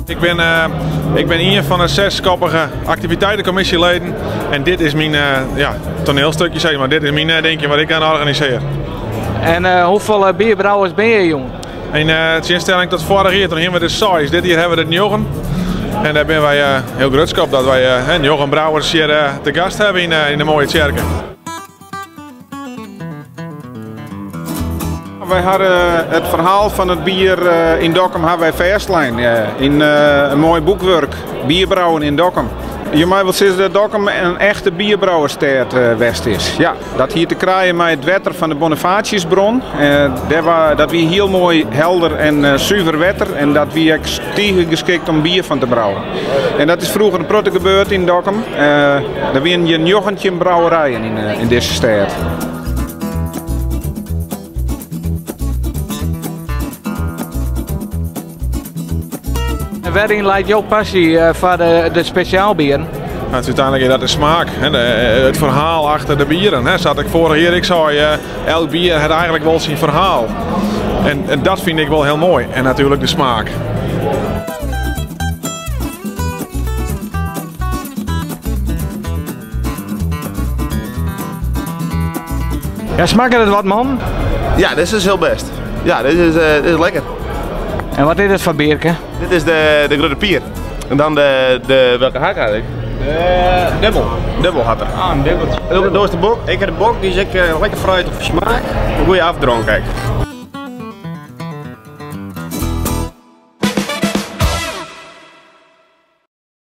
Ik bin, ik bin ien fan de seskoppige aktiviteitenkommisjeleden en dit is myn ja, toanielstukje, sis mar. Dit is myn dinkje wat ik dan organisearje. En hoefolle bierbrouwers binne hjir jûn? Yn tsjinstelling tot foarich jier, toen hiene we der seis. Dit jier hawwe we der njoggen. En dêr binne wy hiel grutsk op dat wy njoggen brouwers hjir te gast hawwe yn de moaie tsjerke. Wy hawwe it ferhaal fan it bier yn Dokkum hawwe wy fêstlein yn in moai boekwurk, Bierbrouwen yn Dokkum. Je meie wol sizze dat Dokkum in echte bierbrouwersstêd west is. Ja, dat hie te krijen mei it wetter fan de Bonifatiusbron. Dat wie hiel moai helder en suver wetter en dat wie ek tige geskikt om bier fan te brouwen. En dat is froeger in protte gebeurd yn Dokkum. Der wienen hjir 19 brouwerijen yn dizze stêd. En wêryn leit jo passy foar de spesjaalbieren? Nou, úteinlik is dat de smaak, it ferhaal achter de bieren. Sa't ik foarich jier ek sei, elk bier hat eigenlik wol syn ferhaal. En dat fyn ik wol hiel moai. En natuerlik de smaak. Ja, smakket it wat, man? Ja, dit is hiel bêst. Ja, dit is, dit is lekker. En wat is dit foar bierke? Dit is de Grutte Pier. En dan de welke ha ik eigenlik? De dubbel. Dubbel hat er. Ah, in dubbeltsje. En do de bok? Ik ha de bok, dy is ek lekker fruitich fan smaak. In goede afdronk ek.